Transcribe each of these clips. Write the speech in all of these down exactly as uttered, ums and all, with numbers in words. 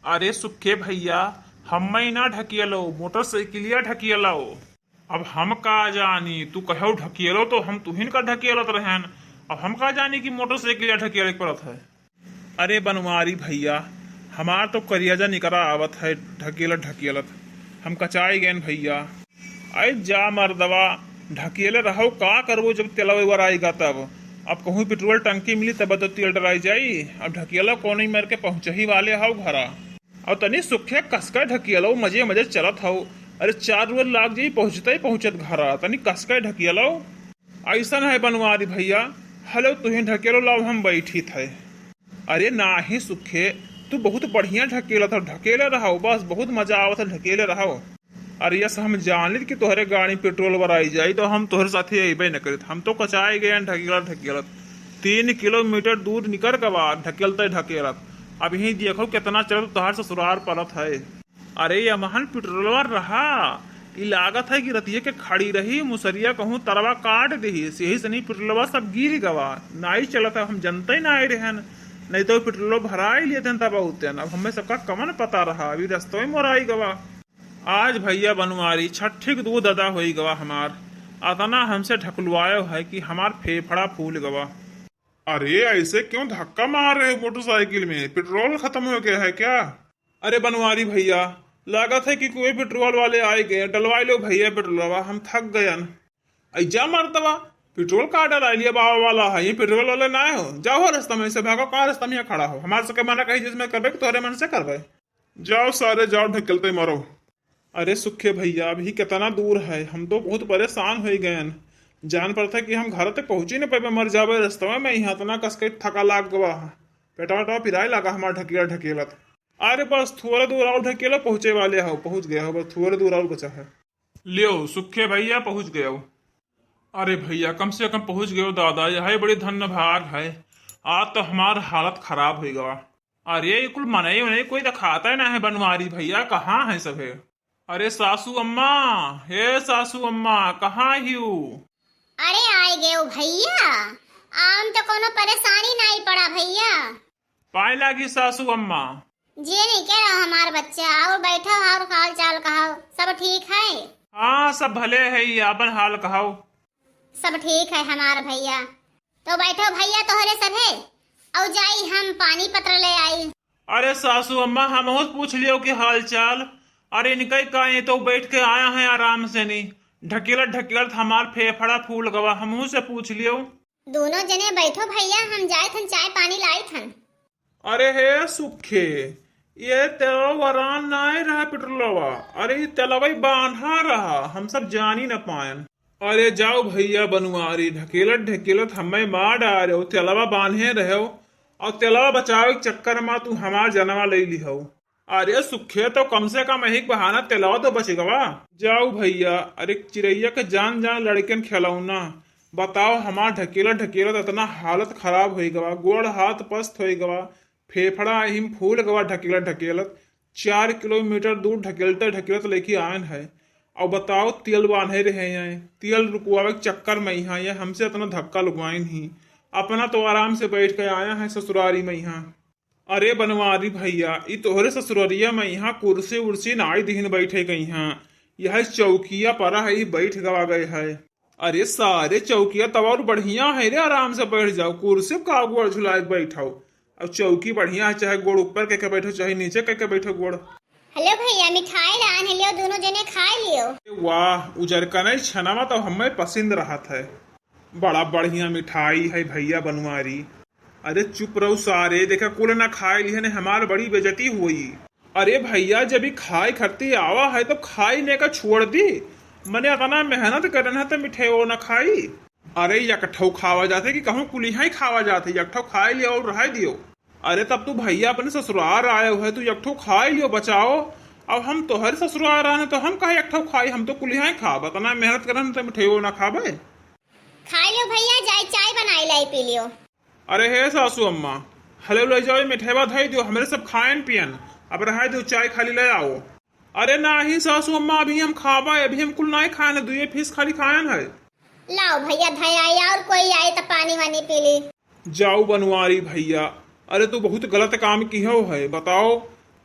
अरे सुखे भैया, हम्मै ना ढकियलो, मोटरसाइकिलिया ढकियलो। अब हम का जानी, तू कहो ढकियलो तो हम तुहिन का ढकियलत रहेन। अब हम का जानी कि मोटरसाइकिलिया ढकियले के परत है। अरे बनवारी भैया, हमार तो करियाजा निकरा आवत है ढकेलत ढकेलत, हम कचाई गएन भैया। अरे जा मर्दवा, ढकेले रहो, का करबो जब तेलवा वराइगा तब। अब कहूँ पेट्रोल टंकी मिली तब तो तेल डराई जाई। अब ढकेला कौनो मर के पहुँचही वाले हौ घरा। और तनी सुखे कसका ढकेलो, मजे मजे चलत हौ। अरे चार रोज लाग जाई पहुँचते ही पहुँचत घरा, तनी कसका ढकेलो। ऐसन है बनवारी भैया, हलो तुहिन ढकेलो, लाओ हम बैठी थे। अरे नाही सुखे, तू बहुत बढ़िया ढकेलत हो, ढकेले रहो, बस बहुत मजा आवत है, ढकेले रहो। अरे यस, हम जानित कि तोहरे गाड़ी पेट्रोल वराई जाई तो हम तोहरे साथे अइबे न करित, हम तो कचाए गए हैं ढकेलत ढकेलत। तीन किलोमीटर दूर निकर गवा ढकेलते ढकेलत। अब यहीं देखो कितना चलत तोहार ससुरार परत है। अरे यमहन पेट्रोलवा रहा, ई लागत है कि रतिये के खड़ी रही, मुसरिया कहूँ तरवा काट देही, यही सनी पेट्रोलवा सब गिर गवा, नाई चलत है, हम जनते नाई रहन, नहीं तो पेट्रोलवा भराई लेते हैं तब होते हैं। अब हमें सबका कमन पता रहा, अभी रस्तवे मोराई गवा। आज भैया बनवारी छठी के दूध अदा होई गवा हमार, अतना हमसे ढकलवायो है कि हमार फेफड़ा फूल गवा। अरे ऐसे क्यों धक्का मार रहे हो मोटरसाइकिल में, पेट्रोल खत्म हो गया है क्या? अरे बनवारी भैया, लागत है कि कोई पेट्रोल वाले आए गए, डलवाई लो भैया पेट्रोलवा, हम थक गयन। ऐ जा मर्दवा, पेट्रोल का डलाई लिया बाबा वाला है, ये पेट्रोल वाले ना हो, जाओ रास्ता में से भागो, कहाँ रास्ता में यहाँ खड़ा हो, हमारे से मना कही जिसमें करबे कि तोहरे मन से करबे। जाओ सारे जाओ, ढकेलते मरो। अरे सुखे भैया, अभी कितना दूर है, हम तो बहुत परेशान हो गए हैं। जान पड़ता है कि हम घर तक पहुँच ही नहीं पाए, मर जावे रास्ता में, यहाँ इतना कस के थका लाग गवा है। पेटवा वेटवा पिराए लगा हमार ढकेला ढकेलत। अरे बस थोड़ा दूर और ढकेला, पहुँचे वाले हो, पहुँच गया हो, बस थोड़ा दूर और बचा है। लियो सुखे भैया पहुँच गयो। अरे भैया कम से कम पहुँच गयो दादा, यही बड़ी धन्य भाग है। आज तो हमार हालत खराब हो गवा। अरे ये कुल मनई उनई कोई दिखाता ही ना है बनवारी भैया, कहाँ है सभे? अरे सासू अम्मा, हे सासू अम्मा, कहाँ हियू? अरे आए गयो भैया, आम तो कोनो परेशानी नहीं पड़ा भैया। पाए लागी सासू अम्मा। जी नहीं कह रहा हमार बच्चा, और बैठो और हाल चाल कहो, सब ठीक है? हाँ सब भले है, ये आपन हाल कहो। सब ठीक है हमार भैया। तो बैठो भैया तोहरे सभे, और जाई हम पानी पत्र ले आई। अरे सासू अम्मा, हमहू से पूछ लियो कि हाल चाल। अरे इनका ही का, ये तो बैठ के आया है आराम से नहीं, ढकेलत ढकेलत हमार फेफड़ा फूल गवा, हमहू से पूछ लियो। दोनों जने बैठो भैया, हम जाए थन चाय पानी लाई थन। अरे हे सुखे, ये तेलवा वरान नाय रहा पेट्रोलवा, अरे ये तेलवा ही बांधा रहा, हम सब जानी न पायन। अरे जाओ भैया बनवारी, ढकेलत ढकेलत हमें मार डारे हो, तेलवा बांधे रहे हो और तेलवा बचावे के चक्कर में तू हमार जनवा ले ली हो। अरे सुखे तो कम से कम एक बहाना तेलवा तो बच गवा। जाओ भैया, अरे चिड़ैया के जान जान लड़कन खिलौना। बताओ हमार ढकेलत ढकेलत इतना हालत खराब हो गवा, गोड़ हाथ पस्त हो गवा, फेफड़ा हिम फूल गवा ढकेलत ढकेलत। चार किलोमीटर दूर ढकेलते ढकेलत लेके आयन है। और बताओ तेल बांधे रहे हैं, तेल रुकवावे के चक्कर में यहाँ ये हमसे इतना धक्का लगवाइन ही। अपना तो आराम से बैठ के आया है ससुरारी में यहाँ। अरे बनवारी भैया, ई तोहरे ससुररिया में यहाँ कुर्सी उर्सी नाई दिहिन बैठे के यहाँ, यह चौकिया परा है, ई बैठ गवा गए है। अरे सारे चौकिया तब और बढ़िया है रे, आराम से बैठ जाओ, कुर्सी का गोड़ झुलाए के बैठाओ। अब चौकी बढ़िया है, चाहे गोड़ ऊपर करके बैठो, चाहे नीचे करके बैठो गोड़। हेलो भैया, मिठाई लान है, लियो दोनों जने खाए लियो। वाह, उजरका नहीं छनावा तो हमें पसंद रहत है। बड़ा बढ़िया मिठाई है भैया बनवारी। अरे चुप रहो सारे, देखा कुल ना खाए लिहने, हमार बड़ी बेइज्जती हुई। अरे भैया, जब ई खाए खरती आवा है तो खाई ने का छोड़ दी। मने अतना मेहनत करन है तो मिठे वो ना खाई। अरे यकठो खावा जाते कि कहूँ कुलिहा ही खावा जाते, यकठो खाए लियो और रह दियो। अरे तब तू भैया अपने ससुरार आए हुए, तू यकठो खाए लियो बचाओ। अब हम तोहरे ससुरार आने तो हम कहा यकठो खाई, हम तो कुलिहा ही खाब, अतना मेहनत करन तो मिठे वो ना खाबे। खाए लियो भैया, जाए चाय बनाई लाई पी लियो। अरे हे सासू अम्मा, हले ले जाओ, मिठेवा धई दियो, हमरे सब खाएन पियन, अब रहाई दियो, चाय खाली ले आओ। अरे नाही सासू अम्मा, अभी हम खाबा, अभी हम कुल नाही खाएन, दुए पीस खाली खाएन है। लाओ भैया धई आई, और कोई आए तो पानी वानी पी ली। जाओ बनवारी भैया, अरे तू बहुत गलत काम किहो है, बताओ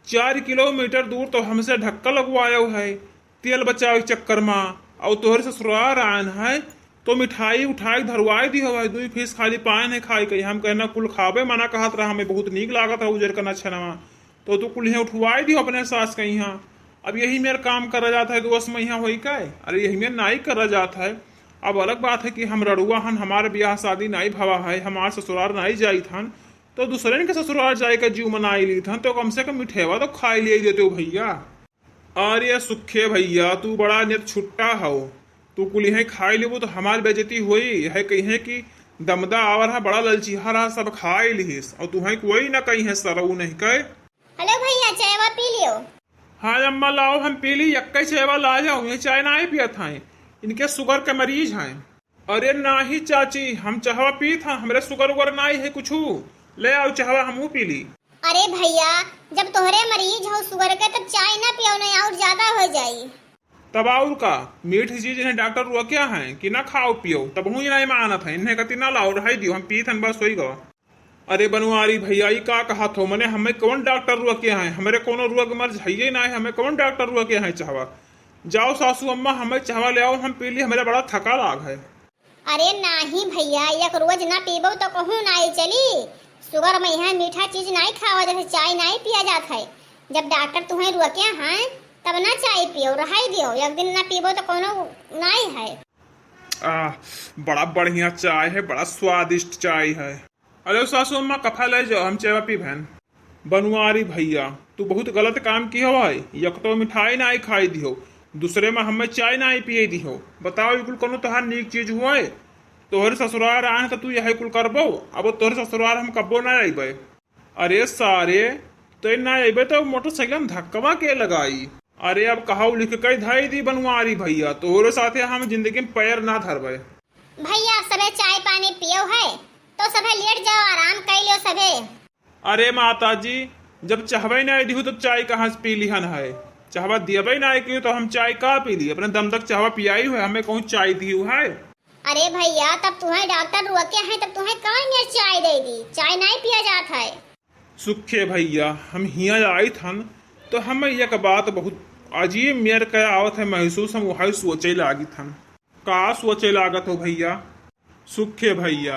चार किलोमीटर दूर तो हमसे ढक्का लगवायो है तेल बचावे के चक्कर मा, और तोहरे ससुरार आयन है तो मिठाई उठाई धरवाई दिहो भाई, दुई फीस खाली पायन है खाई के। हम कहना कुल खाबे मना कहत रहा, हमें बहुत नीक लागत रहा उजर का नछनवा, तो तू कुल यहाँ उठवाई दिहो अपने सास के यहाँ। अब यही मेर काम करा जात है, दोस्त में यहाँ होई का? अरे यही मेर नाई करा जात है। अब अलग बात है कि हम रड़ुआ हन, हमारे ब्याह शादी नाई भवा है, हमार ससुरार नाई जाइत हन, तो दूसरे के ससुरार जाए का जीव मनाई लीत हन, तो कम से कम मिठेवा तो खाई ले देते हो भैया। अरे सुखे भैया, तू बड़ा नेत छुट्टा हो, तू कुल यहीं खाई लेबू तो हमार बेइज्जती होई। यह कहिए कि दमदा आवर हा, बड़ा ललचिहा रहा, सब खाई लिहिस, और तुहें कोई ना कही है सरऊ नहीं कहे। हेलो भैया, चायवा पी लियो। हाँ अम्मा, लाओ हम पी ली, यक्के चायवा ला जाओ, ये चाय ना ही पियत हैं, इनके शुगर के मरीज हैं। अरे नाही चाची, हम चाहवा पीत हैं, हमरे शुगर उगर नाही है कुछू, ले आओ चाहवा हमहू पी ली। अरे भैया, जब तोहरे मरीज हो शुगर के, तब चाय ना पियो, नहीं और ज्यादा हो जाई। तब और का, मीठ चीज इन्हें डॉक्टर रोके हैं कि ना खाओ पियो, तब हूँ नहीं मानत है, इन्हें कति ना लाओ, रहाई दियो, हम पीत हन, बस होई गवा। अरे बनवारी भैया, ई का कहत हो, मने हमें कौन डॉक्टर रोके हैं? हमरे कोनो रोग मर्ज है ही ना है, हमें कौन डॉक्टर रोके हैं चाहवा? जाओ सासू अम्मा, हमें चाहवा ले आओ, हम पी ली, हमरे बड़ा थका लाग है। अरे नाही भैया, एक रोज ना पीबो तो कहूँ नाही चली। शुगर में यहाँ मीठा चीज नाही खावा, जैसे चाय नाही पिया जात है। जब डॉक्टर तुम्हें रोके हैं, तब ना चाय पियो, रहाई दियो, एक दिन ना पीबो तो कोनो नाही है। आह, बड़ा बढ़िया चाय है, बड़ा स्वादिष्ट चाय है। अरे सासू अम्मा, कफा ले जाओ, हम चाय पीबेन। बनवारी भैया, तू बहुत गलत काम किहो है। एक तो मिठाई नाई खाई दिहो, दूसरे में हमें चाय नाई पिए दिहो। बताओ, ई कुल कोनो तोहार नीक चीज हुए? तोहरे ससुरार आए हैं तो तू यही कुल करबो? अब तोहरे ससुरार हम कब्बो ना अइबे। अरे सारे, तो ना अइबे तो मोटरसाइकिल में धक्कवा के लगाई? अरे अब कहाऊ लिख के धाई दी बनवारी भैया, तोहरे साथे हम जिंदगी में पैर ना धरबे। भैया, अब सभे चाय पानी पियो है, तो सभे लेट जाओ, आराम कर लियो सभे। अरे माता जी, जब चाहबे नहीं दिहू तब चाय कहाँ से पी लिहन है? चाहवा दियबे नहीं कियो तो हम चाय का पी ली? अपने दम तक चाहवा पियाई हुए, हमें कहूँ चाय दिहू है? अरे भैया, तब तुम्हें डॉक्टर रोके हैं, तब तुम्हें कौन मेर चाय दे दी? चाय नहीं पिया जात है। सुखे भैया, हम हियाँ आइत हन तो हम एक बात बहुत अजीब मेर के आवत है महसूस, हम वही सोचे लागित हन। का सोचे लागत हो भैया? सुखे भैया,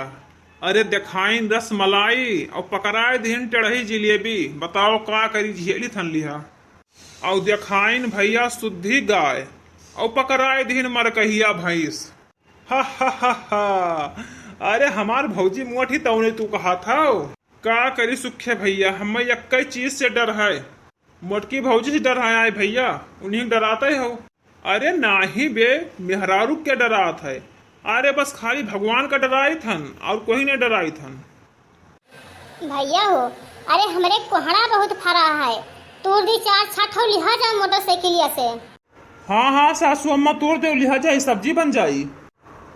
अरे देखाइन रस मलाई और पकड़ाए दिहिन टेढ़ी जिलेबी, बताओ का करी, झेली थन लिहा। और देखाइन भैया शुद्धि गाय और पकड़ाए दिहिन मरकहिया भैंस। हा हा हा हा। अरे हमार भौजी मोटी तौने तू कहा था। का करी सुखे भैया, हमें यक्के चीज से डर है। मोटकी भौजी से डर है आए भैया, उन्हीं डराते हो। अरे नाही बे, मेहरारू के डरात है? अरे बस खाली भगवान का डराइत हन और कोई नहीं डराइत हन। भैया हो, अरे हमरे कोहड़ा बहुत फरा है, तूर दी चार छठ हो लिहा जाओ मोटरसाइकिलिया से। हाँ हाँ सासू अम्मा, तूर दे, लिहा जाई, सब्जी बन जाई।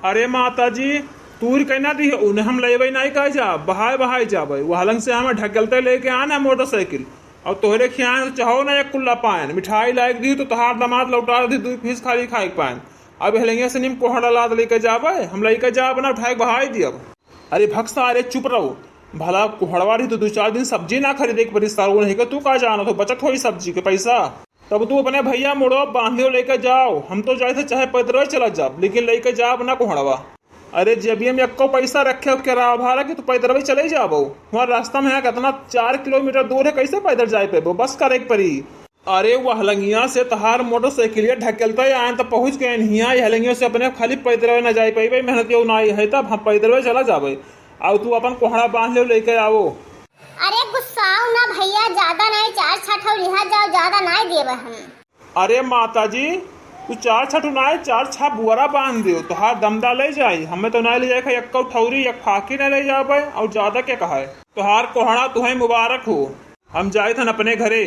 अरे माता जी, तूर कहना दी, उन्हें हम लेबे नहीं कह जा, बहाए बहाए जाबे। वह लंग से हमें ढकेलते लेके आना मोटरसाइकिल, और तोहरे खियान चाहो ना एक कुल्ला पायन, मिठाई लायक दी तो तोहार दामाद लौटा दी, दू पीस खाली खाए के पायन। अब हेलेंगे से नीम कोहड़ा लाद लेके जाबे, हम लेके जाब ना, उठाए के बहाए दियब। अरे भक्सा, अरे चुप रहो। भला कोहड़वा रही तो दू चार दिन सब्जी ना खरीदे के पड़ी, सारो नहीं के तू का जानो तो बचत होई सब्जी के पैसा। तब तू अपने भैया मुड़वा बांधियो लेके जाओ, हम तो जाए थे चाहे पैदल चला जाब, लेकिन लेके जाब ना कोहड़वा। अरे जेबिया में एक्को पैसा रखे हो किराया भाड़ा कि तू पैदल भी चले जाबो? वहाँ रास्ता में है कितना, चार किलोमीटर दूर है, कैसे पैदल जाए पेबो? बस करे के पड़ी। अरे वह लंगिया से तहार मोटरसाइकिलिया ढकेलते आए तो पहुँच गए हियाँ, यह लंगियों से अपने खाली पैदल न जाए पेबे, मेहनत यो ना है तब हम पैदल चला जाबे। आओ तू अपन कोहड़ा बांध ले लेके आओ। अरे गुस्साओ ना भैया, ज्यादा नहीं, चार छठ और लिहा जाओ, ज्यादा नहीं देबे हम। अरे माता जी, तू चार छठ नाय, चार छा बुआरा बांध दियो, तोहार दमदा ले जाई। हमें तो ना ले जाए, एक ठौरी, एक फाकी ना ले जाबे, और ज्यादा के कहा है? तोहार कोहड़ा तुहे मुबारक हो। हम जाइत हन अपने घरे,